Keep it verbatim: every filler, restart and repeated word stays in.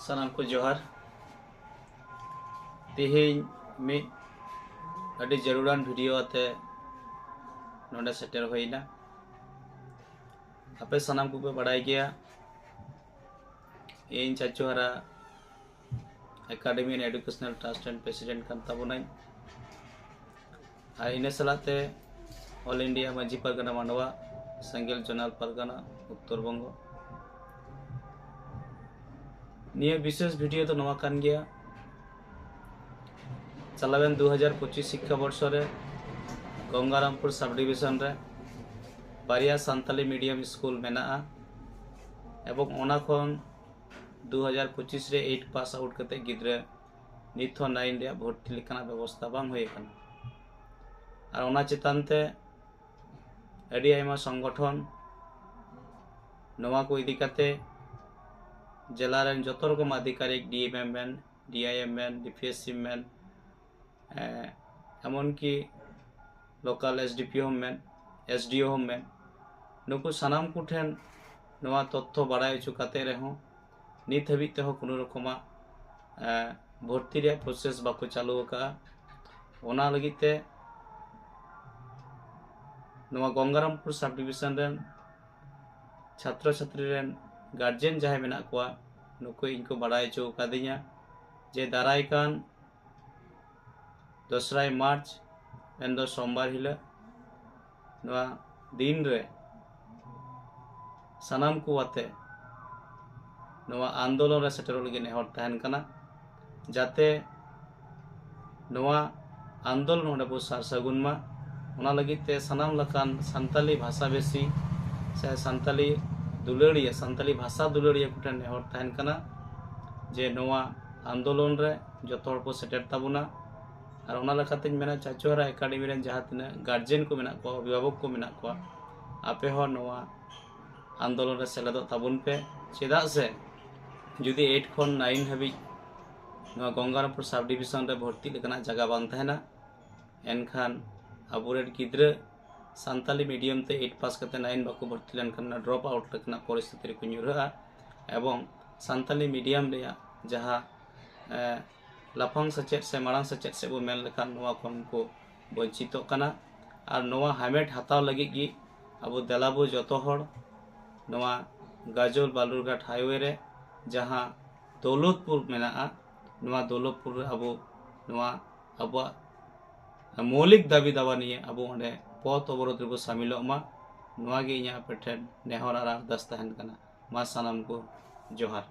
ᱥᱟᱱᱟᱢ ᱠᱚ ᱡᱚᱦᱟᱨ᱾ ᱛᱮᱦᱮᱧ ᱢᱤᱫ ᱟᱹᱰᱤ ᱡᱟᱹᱨᱩᱲᱟᱱ ᱵᱷᱤᱰᱤᱭᱳ ᱟᱛᱮ ᱱᱚᱰᱮ ᱥᱮᱴᱮᱨ ᱦᱩᱭᱱᱟ᱾ ᱟᱯᱮ ᱥᱟᱱᱟᱢ ᱠᱚᱯᱮ ᱵᱟᱲᱟᱭ ᱜᱮᱭᱟ, ᱤᱧ ᱪᱟᱪᱳ ᱦᱟᱨᱟ Academy and Educational Trust ᱨᱮᱱ president ᱠᱟᱱ ᱛᱟᱵᱚᱱᱟᱹᱧ᱾ ᱟᱨ ᱤᱱᱟᱹ ᱥᱟᱞᱟᱜ ᱛᱮ All India ᱢᱟᱹᱡᱷᱤ ᱯᱟᱨᱜᱟᱱᱟ ᱢᱟᱰᱣᱟ, ᱥᱮᱸᱜᱮᱞ ᱡᱚᱱᱟᱞ ᱯᱟᱨᱜᱟᱱᱟ, ᱩᱛᱛᱚᱨ ᱵᱚᱝᱜᱚ᱾ ᱱᱤᱭᱟᱹ ᱵᱤᱥᱮᱥ ᱵᱷᱤᱰᱤᱭᱳ ᱫᱚ ᱱᱚᱣᱟ ᱠᱟᱱ ᱜᱮᱭᱟ, ᱪᱟᱞᱟᱣᱮᱱ ᱫᱩ ᱦᱟᱡᱟᱨ ᱯᱚᱸᱪᱤᱥ ᱥᱤᱠᱠᱷᱟ ᱵᱚᱨᱥᱚ ᱨᱮ ᱜᱚᱝᱜᱟᱨᱟᱢᱯᱩᱨ ᱥᱟᱵ ᱰᱤᱵᱤᱥᱚᱱ ᱨᱮ ᱵᱟᱨᱭᱟ ᱥᱟᱱᱛᱟᱞᱤ ᱢᱤᱰᱤᱭᱟᱢ ᱥᱠᱩᱞ ᱢᱮᱱᱟᱜᱼᱟ, ᱮᱵᱚᱝ ᱚᱱᱟ ᱠᱷᱚᱱ ᱫᱩ ᱦᱟᱡᱟᱨ ᱯᱚᱸᱪᱤᱥ ᱨᱮ ᱮᱭᱤᱴ ᱯᱟᱥ ᱟᱣᱩᱴ ᱠᱟᱛᱮ ᱜᱤᱫᱽᱨᱟᱹ ᱱᱤᱛ ᱦᱚᱸ ᱱᱟᱭᱤᱱ ᱨᱮᱭᱟᱜ ᱵᱷᱚᱨᱛᱤ ᱞᱮᱠᱟᱱᱟᱜ ᱵᱮᱵᱚᱥᱛᱷᱟ ᱵᱟᱝ ᱦᱩᱭ ᱟᱠᱟᱱᱟ᱾ ᱟᱨ ᱚᱱᱟ ᱪᱮᱛᱟᱱ ᱛᱮ ᱟᱹᱰᱤ ᱟᱭᱢᱟ ᱥᱚᱝᱜᱚᱴᱷᱚᱱ ᱱᱚᱣᱟ ᱠᱚ ᱤᱫᱤ ᱠᱟᱛᱮ ᱡᱮᱞᱟ ᱨᱮᱱ ᱡᱚᱛᱚ ᱨᱚᱠᱚᱢ ᱟᱫᱷᱤᱠᱟᱨᱤᱠ, ᱰᱤ ᱮᱢ ᱮᱢ ᱢᱮᱱ, ᱰᱤ ᱟᱭ ᱮᱢ ᱢᱮᱱ, ᱰᱤ ᱯᱤ ᱮᱥ ᱥᱤ ᱢᱮᱱ, ᱮ, ᱮᱢᱚᱱᱠᱤ ᱞᱳᱠᱟᱞ ᱮᱥ ᱰᱤ ᱯᱤ ᱳ ᱦᱚᱸ ᱢᱮᱱ, ᱮᱥ ᱰᱤ ᱳ ᱦᱚᱸ ᱢᱮᱱ, ᱱᱩᱠᱩ ᱥᱟᱱᱟᱢ ᱠᱚᱴᱷᱮᱱ ᱱᱚᱣᱟ ᱛᱚᱛᱛᱷᱚ ᱵᱟᱲᱟᱭ ᱦᱚᱪᱚ ᱠᱟᱛᱮ ᱨᱮᱦᱚᱸ ᱱᱤᱛ ᱦᱟᱹᱵᱤᱡ ᱛᱮᱦᱚᱸ ᱠᱳᱱᱳ ᱨᱚᱠᱚᱢᱟᱜ, ᱮ, ᱵᱷᱚᱨᱛᱤ ᱨᱮᱭᱟᱜ ᱯᱨᱚᱥᱮᱥ ᱵᱟᱠᱚ ᱪᱟᱹᱞᱩ ᱟᱠᱟᱫᱼᱟ᱾ ᱚᱱᱟ ᱞᱟᱹᱜᱤᱫ ᱛᱮ ᱱᱚᱣᱟ ᱜᱚᱝᱜᱟᱨᱟᱢᱯᱩᱨ ᱥᱟᱵ ᱰᱤᱵᱤᱥᱚᱱ ᱨᱮᱱ ᱪᱷᱟᱛᱨᱚ ᱪᱷᱟᱛᱨᱤ ᱨᱮᱱ ᱜᱟᱨᱡᱮᱱ ᱡᱟᱦᱟᱸᱭ ᱢᱮᱱᱟᱜ ᱠᱚᱣᱟ, ᱱᱩᱠᱩ ᱤᱧ ᱠᱚ ᱵᱟᱲᱟᱭ ᱦᱚᱪᱚ ᱟᱠᱟᱫᱤᱧᱟ ᱡᱮ ᱫᱟᱨᱟᱭ ᱠᱟᱱ ᱫᱚᱥᱨᱟᱭ ᱢᱟᱨᱪ, ᱢᱮᱱᱫᱚ ᱥᱳᱢᱵᱟᱨ ᱦᱤᱞᱳᱜ, ᱱᱚᱣᱟ ᱫᱤᱱ ᱨᱮ ᱥᱟᱱᱟᱢ ᱠᱚ ᱟᱛᱮ ᱱᱚᱣᱟ ᱟᱱᱫᱳᱞᱚᱱ ᱨᱮ ᱥᱮᱴᱮᱨᱚᱜ ᱞᱟᱹᱜᱤᱫ ᱱᱮᱦᱚᱨ ᱛᱟᱦᱮᱱ ᱠᱟᱱᱟ, ᱡᱟᱛᱮ ᱱᱚᱣᱟ ᱟᱱᱫᱳᱞᱚᱱ ᱚᱸᱰᱮ ᱵᱚ ᱥᱟᱨ ᱥᱟᱹᱜᱩᱱ ᱢᱟ᱾ ᱚᱱᱟ ᱞᱟᱹᱜᱤᱫ ᱛᱮ ᱥᱟᱱᱟᱢ ᱞᱮᱠᱟᱱ ᱥᱟᱱᱛᱟᱞᱤ ᱵᱷᱟᱥᱟ ᱵᱷᱟᱥᱤ ᱥᱮ ᱥᱟᱱᱛᱟᱞᱤ ᱫᱩᱞᱟᱹᱲᱤᱭᱟᱹ, ᱥᱟᱱᱛᱟᱞᱤ ᱵᱷᱟᱥᱟ ᱫᱩᱞᱟᱹᱲᱤᱭᱟᱹ ᱠᱚᱴᱷᱮᱱ ᱱᱮᱦᱚᱨ ᱛᱟᱦᱮᱱ ᱠᱟᱱᱟ ᱡᱮ ᱱᱚᱣᱟ ᱟᱱᱫᱳᱞᱚᱱ ᱨᱮ ᱡᱚᱛᱚ ᱦᱚᱲ ᱠᱚ ᱥᱮᱴᱮᱨ ᱛᱟᱵᱚᱱᱟ᱾ ᱟᱨ ᱚᱱᱟ ᱞᱮᱠᱟᱛᱤᱧ ᱢᱮᱱᱟ, ᱪᱟᱪᱳᱦᱟᱨᱟ ᱮᱠᱟᱰᱮᱢᱤ ᱨᱮᱱ ᱡᱟᱦᱟᱸ ᱛᱤᱱᱟᱹᱜ ᱜᱟᱨᱡᱮᱱ ᱠᱚ ᱢᱮᱱᱟᱜ ᱠᱚᱣᱟ, ᱚᱵᱷᱤᱵᱷᱟᱵᱚᱠ ᱠᱚ ᱢᱮᱱᱟᱜ ᱠᱚᱣᱟ, ᱟᱯᱮ ᱦᱚᱸ ᱱᱚᱣᱟ ᱟᱱᱫᱳᱞᱚᱱ ᱨᱮ ᱥᱮᱞᱮᱫᱚᱜ ᱛᱟᱵᱚᱱ ᱯᱮ᱾ ᱪᱮᱫᱟᱜ ᱥᱮ ᱡᱩᱫᱤ ᱮᱭᱤᱴ ᱠᱷᱚᱱ ᱱᱟᱭᱤᱱ ᱦᱟᱹᱵᱤᱡ ᱱᱚᱣᱟ ᱜᱚᱝᱜᱟᱨᱟᱢᱯᱩᱨ ᱥᱟᱵ ᱰᱤᱵᱤᱥᱚᱱ ᱨᱮ ᱵᱷᱚᱨᱛᱤ ᱞᱮᱠᱟᱱᱟᱜ ᱡᱟᱭᱜᱟ ᱵᱟᱝ ᱛᱟᱦᱮᱱᱟ, ᱮᱱᱠᱷᱟᱱ ᱟᱵᱚᱨᱮᱱ ᱜᱤᱫᱽᱨᱟᱹ ᱥᱟᱱᱛᱟᱞᱤ ᱢᱤᱰᱤᱭᱟᱢ ᱛᱮ ᱮᱭᱤᱴ ᱯᱟᱥ ᱠᱟᱛᱮ ᱱᱟᱭᱤᱱ ᱵᱟᱠᱚ ᱵᱷᱚᱨᱛᱤ ᱞᱮᱱᱠᱷᱟᱱ ᱚᱱᱟ ᱰᱨᱚᱯ ᱟᱣᱩᱴ ᱞᱮᱠᱟᱱᱟᱜ ᱯᱚᱨᱤᱥᱛᱷᱤᱛᱤ ᱨᱮᱠᱚ ᱧᱩᱨᱦᱟᱹᱜᱼᱟ᱾ ᱮᱵᱚᱝ ᱥᱟᱱᱛᱟᱞᱤ ᱢᱤᱰᱤᱭᱟᱢ ᱨᱮᱭᱟᱜ ᱡᱟᱦᱟᱸ ᱞᱟᱯᱷᱟᱝ ᱥᱮᱪᱮᱫ ᱥᱮ ᱢᱟᱲᱟᱝ ᱥᱮᱪᱮᱫ ᱥᱮᱫ ᱵᱚ ᱢᱮᱱ ᱞᱮᱠᱷᱟᱱ ᱱᱚᱣᱟ ᱠᱷᱚᱱ ᱠᱚ ᱵᱚᱧᱪᱤᱛᱚᱜ ᱠᱟᱱᱟ᱾ ᱟᱨ ᱱᱚᱣᱟ ᱦᱟᱢᱮᱴ ᱦᱟᱛᱟᱣ ᱞᱟᱹᱜᱤᱫ ᱜᱮ ᱟᱵᱚ ᱫᱮᱞᱟ ᱵᱚ ᱡᱚᱛᱚ ᱦᱚᱲ ᱱᱚᱣᱟ ᱜᱟᱡᱚᱞ ᱵᱟᱞᱩᱨᱜᱷᱟᱴ ᱦᱟᱭᱣᱮ ᱨᱮ ᱡᱟᱦᱟᱸ ᱫᱳᱞᱚᱛᱯᱩᱨ ᱢᱮᱱᱟᱜᱼᱟ, ᱱᱚᱣᱟ ᱫᱳᱞᱚᱛᱯᱩᱨ ᱨᱮ ᱟᱵᱚ ᱱᱚᱣᱟ ᱟᱵᱚᱣᱟᱜ ᱢᱳᱣᱞᱤᱠ ᱫᱟᱹᱵᱤ ᱫᱟᱣᱟ ᱱᱤᱭᱮ ᱟᱵᱚ ᱚᱸᱰᱮ ᱯᱚᱛᱷ ᱚᱵᱚᱨᱳᱫᱷ ᱨᱮᱵᱚ ᱥᱟᱢᱤᱞᱚᱜ ᱢᱟ᱾ ᱱᱚᱣᱟ ᱜᱮ ᱤᱧᱟᱹᱜ ᱟᱯᱮ ᱴᱷᱮᱱ ᱱᱮᱦᱚᱨ ᱟᱨ ᱟᱨᱫᱟᱥ ᱛᱟᱦᱮᱱ ᱠᱟᱱᱟ᱾ ᱢᱟ ᱥᱟᱱᱟᱢ ᱠᱚ ᱡᱚᱦᱟᱨ᱾